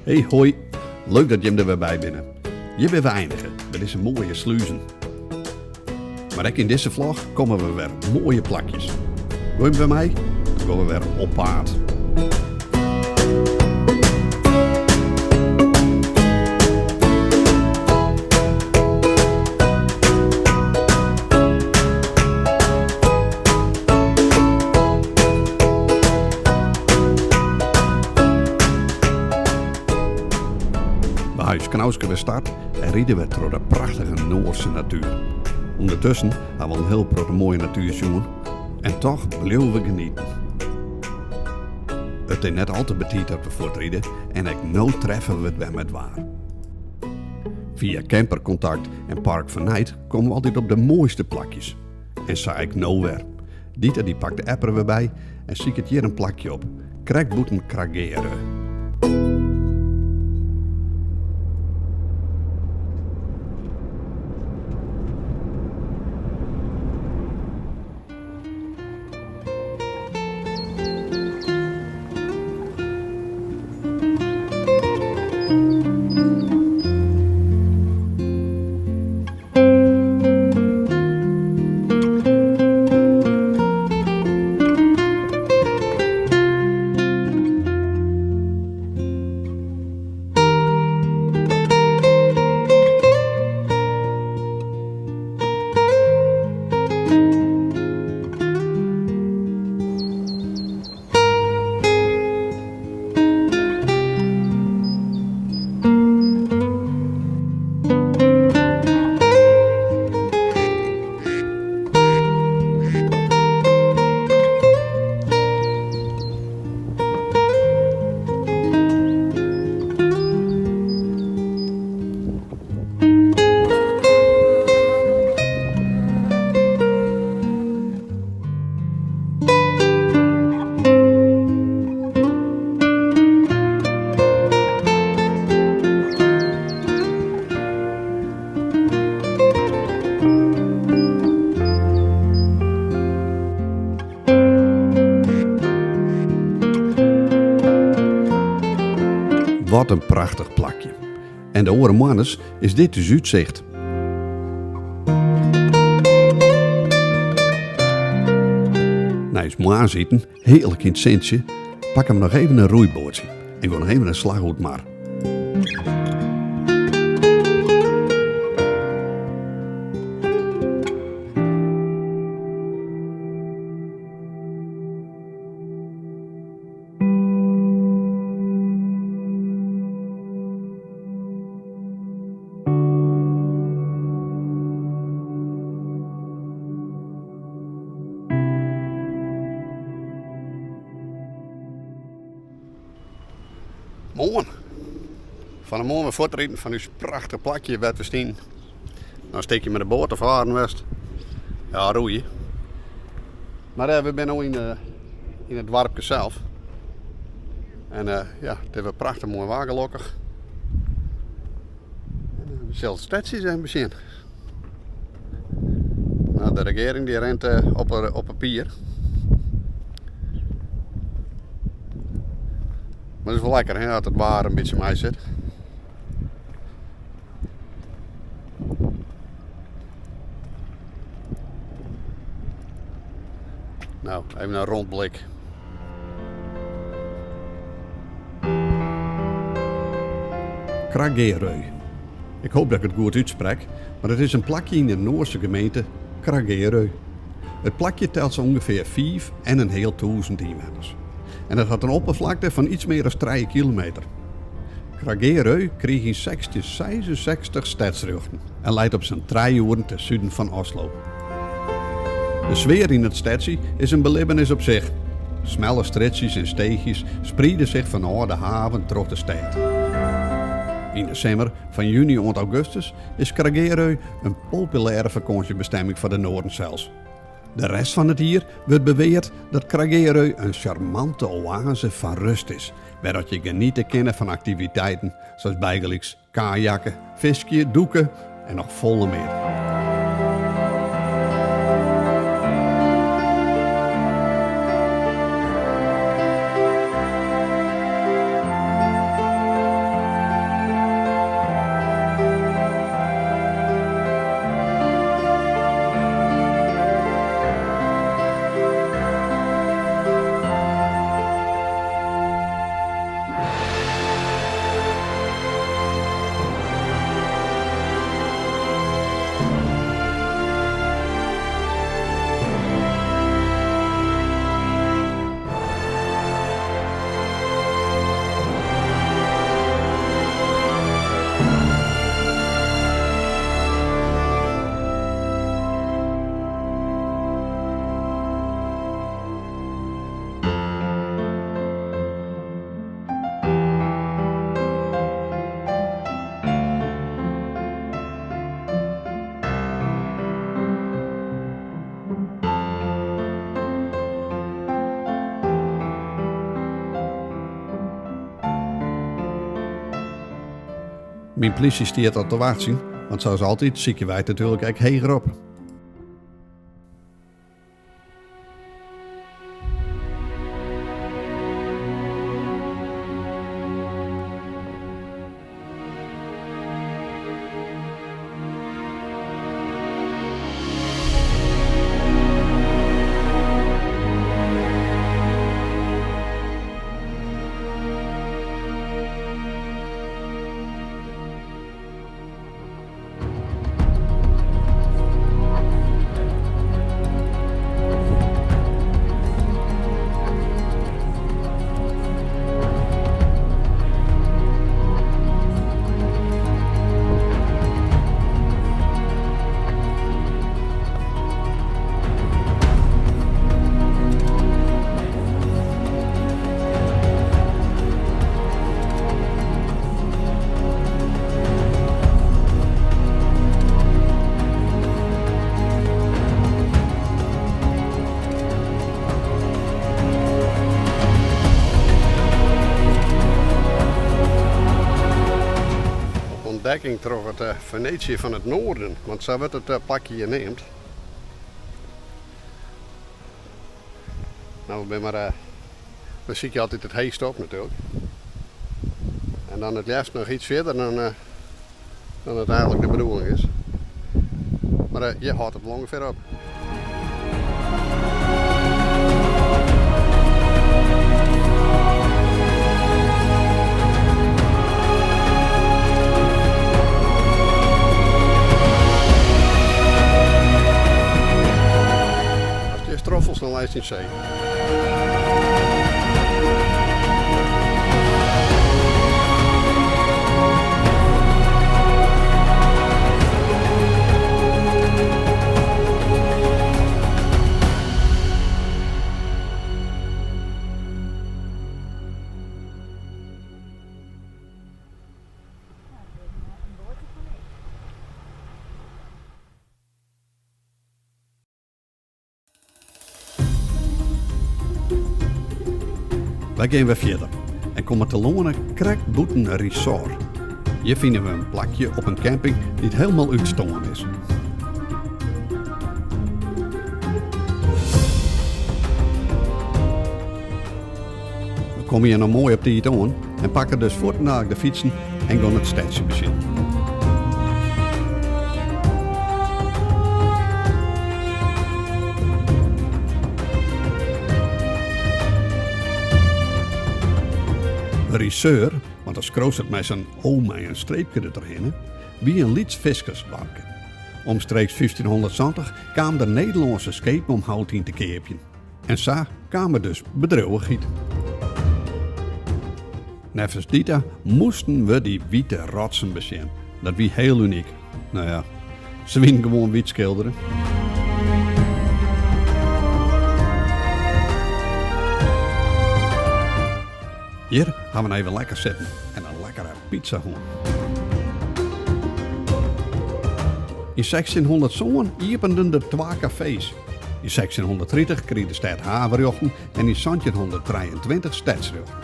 Hey hoi, leuk dat jim der wer by binne. Hjir binne we einige, by dizze moaie sluzen. Mar ek yn dizze vlog komme we wer op moaie plakjes. Gooi jim wer mei? Dan gean we wer op paad. We ha ús knauske wer start en ride wer troch de prachtige Noarse natuer. Undertusken ha we al in hiel protte moaie natuer sjoen en toch bliuwe we genieten. It is net al te betiid dat we fuortride en ek no treffe we it wer mei it waar. Fia Campercontact en Park Vernijd komme we altyd op de moaiste plakjes. En sa ek no wer. Dieter dy pakt de app der wer by en siket hjir in plakje op, krekt bûten Kragerø. Wat in prachtich plakje. En de oare moannes is dit ús útsicht. Nei ús moarnsiten, hearlik yn it sintsje, pakke we noch even in roeiboatsje en gean noch even in slach oer it mar. Moarn. Fan 'e moarn wer fuortriden fan ús prachtich plakje wêr't we stienen. Dan stik je mei de boat te faren west. Ja, roeie. Mar eh, we binne no yn, eh, yn it doarpke sels. En eh, ja, it is wer prachtich moai waar gelokkich. En, eh, we sille it stedsje ris even besjen. Nou, de regering die rint eh, op papier. Maar it is wol lekker hè, as it waar in bytsje mei sit. Nou, even in rondblik. Kragerø. Ik hoop dat ik it goed útsprek, mar it is in plakje yn de Noarse gemeente Kragerø. It plakje telt sa ûngefear fiif en in heal tûzen ynwenners. En it hat in opperflakte fan iets mear as trije kilometer. Kragerø krige yn 1666 stedsrjochten en leit op sa'n trije oeren ten suden fan Oslo. De sfear yn it stedsje is in belibbenis op sich. Smelle strjitsjes en steechjes spriede sich fanôf de haven troch de stêd. Yn de simmer, fan juny oant augustus, is Kragerø in populêre fakânsjebestimming foar de Noaren sels. De rest fan it jier wurdt beweard dat Kragerø in sjarmante oaze fan rust is, wêr't je geniete kinne fan aktiviteiten sa as bygelyks kajakke, fiskje, dûke en noch folle mear. Myn plysje stiet al te wachtsjen, want sa as altyd sykje wy it natuerlik ek heger op. Op ûntdekking troch it Venetië fan it Noarden, want sa wurdt it plakje hjir neamd. No, we binne mar, we sykje altyd it heechste op natuerlik. En dan it leafst noch iets fierder dan, dan it eigenlik de bedoeling is. Mar hjir hâldt it wol ûngefear op. Ast hjir stroffelst, dan leist yn see. Wy gean wer fierder en komme telâne krekt bûten Risør. Hjir fine we in plakje op in camping dy't hielendal útstoarn is. We komme hjir noch moai op tiid oan en pakke dus fuortendalik de fytsen en gean it stedsje besjen. Risør, want dan skriuwst it mei sa'n o mei in streepke dertrochhinne, wie in lyts fiskersdoarpke. Omstreeks 1570 kamen der Nederlânske skepen om hout yn te keapjen. En sa kaam der dus bedriuwichheid. Neffens Dita moasten we dy wite rotsen besjen. Dat wie hiel unyk. No ja, se wienen gewoan wyt skildere. Hjir ha we even lekker sitten en in lekkere pizza hân. Yn 1607 iependen der twa kafees. Yn 1630 krige de stêd havenrjochten en yn 1723 stedsrjochten.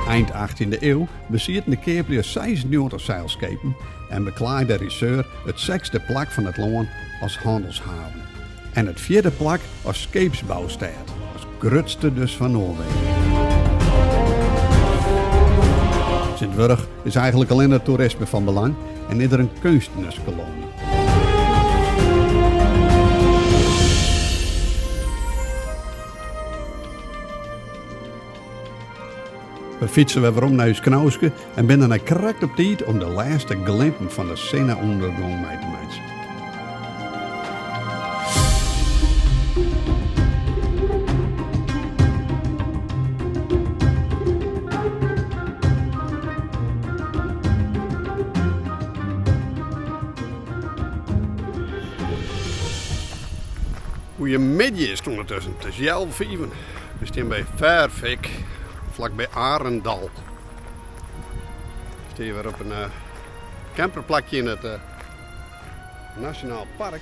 Ein achttjinde iuw besieten de keaplju 96 seilskepen en beklaaide Risør it sechsde plak fan it lân as hannelshaven en it fjirde plak as skeepsboustêd, as grutste dus fan Noarwegen. Tsjintwurdich is eigenlik allinne it toerisme fan belang en is der in keunstnerskoloanje. We fytse wer werom nei ús knauske en binne dan krekt op tiid om de lêste glimpen fan de sinne-ûndergong mei te meitsjen. Goeiemiddei is it ûndertusken. It is healwei fiven. We stean by Færvik, flakby Arendal. We stean wer op in camperplakje yn it Nasjonaal Park.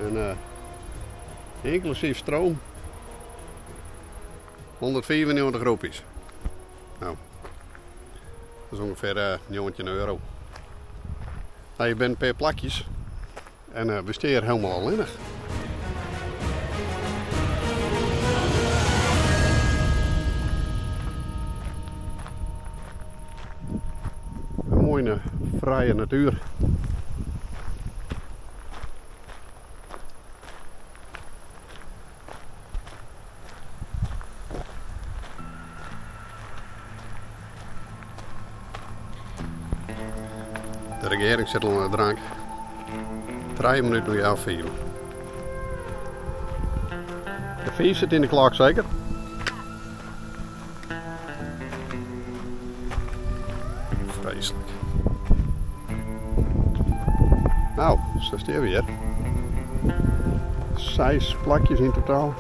En. Ynklusyf stroom 195 roepies. No, dat is ûngefear 19 euro. No, hjir binne in pear plakjes en we stean hjir hielendal allinnich. In moaie frije natuer. De regearing sit al oan de drank. Trije minuten oer healwei fiven. De fiif sit yn de klok seker? Freeslik. No, sa stean we hjir. Seis plakjes yn totaal.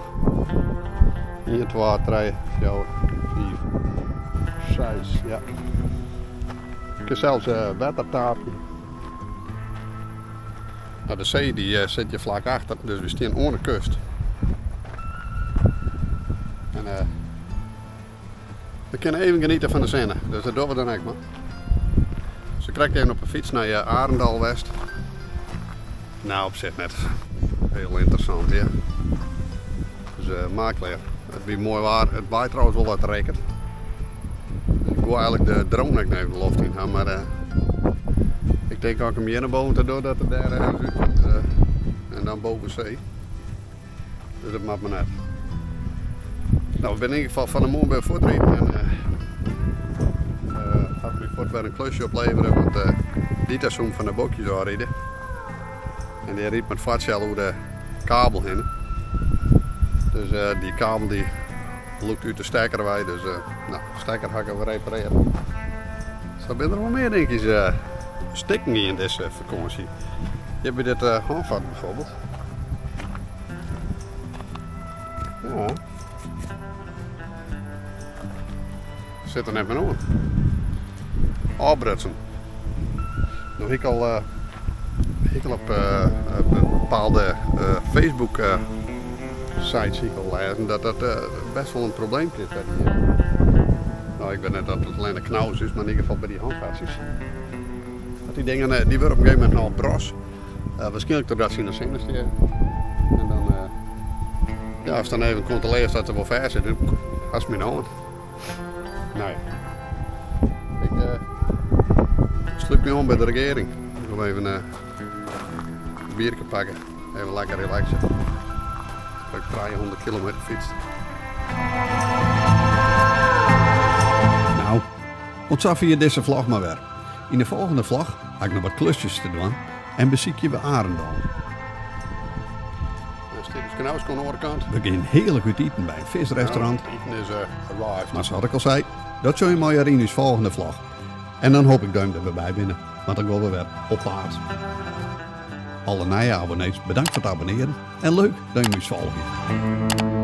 1, 2, 3, 4, 5, 6, ja. Je kin sels eh, wetter taapje. No, de see dy eh, sit hjir flak achter, dus we stean oan de kust. En eh, we kinne even geniete fan de sinne, dus dat dogge we dan ek mar. Se krekt even op de fyts nei eh, Arendal west. Nou, op sich net hiel ynteressant, ja. Dus uh, mar klear. It wie moai waar. It waait trouwens wol wat rekket. Dus ik woe eigenlik de drone ek even de loft yn ha, mar uh, ik tink as ik him hjir nei boven ta doch, dat er dêr ergens útkomt. Uh, en dan boven see. Dus dat moat mar net. No, we binne yn ieder gefal fan 'e moarn wer fuortriden en uh, hat my fuort wer in klusje oplevere, want uh, Dita soe him fan de bokjes ôfride. En dy rydt mei it foartsjel oer de kabel hinne. Dus uh, dy kabel dy lûkt út de stekker wei, dus uh, no, stekker ha ik wer reparearre. Sa binne der wol mear dinkjes uh, stikken gien dizze fakânsje. Hjir by dit uh, hânfat bijvoorbeeld. Ja. Sit der net mear oan. Ôfbrutsen. No hie ik al, uh, hie ik al op uh, bepaalde uh, Facebook sites hie ik al lêzen dat dat best wol in probleem is by dy. No, ik wit net oft it allinne Knaus is, mar yn ieder gefal by dy hânfatsjes. Dat dy dingen dy wurde op in gegeven momint nochal bros. Waarskynlik trochdat se yn de sinne stean. En dan, ja, ast dan even kontrolearrest dat er wol fêst sit, dan hast myn hân. No ja. Ik slút my oan by de regearing. Ik wol even in bierke pakke. Even lekker relaxe. Ik ha 300 kilometer fytst. No, oant safier dizze vlog mar wer. Yn de folgjende vlog ha ik noch wat klusjes te dwaan en besykje we Arendal. We gean hearlik út iten by in fisrestaurant. Mar sa't ik al sei, dat sjogge je mei yn ús folgjende vlog. En dan hoop ik dat jim der wer by binne, want dan gean we wer op paad. Alle nije abonnees bedankt foar it abonnearen en leuk dat jim ús folgje.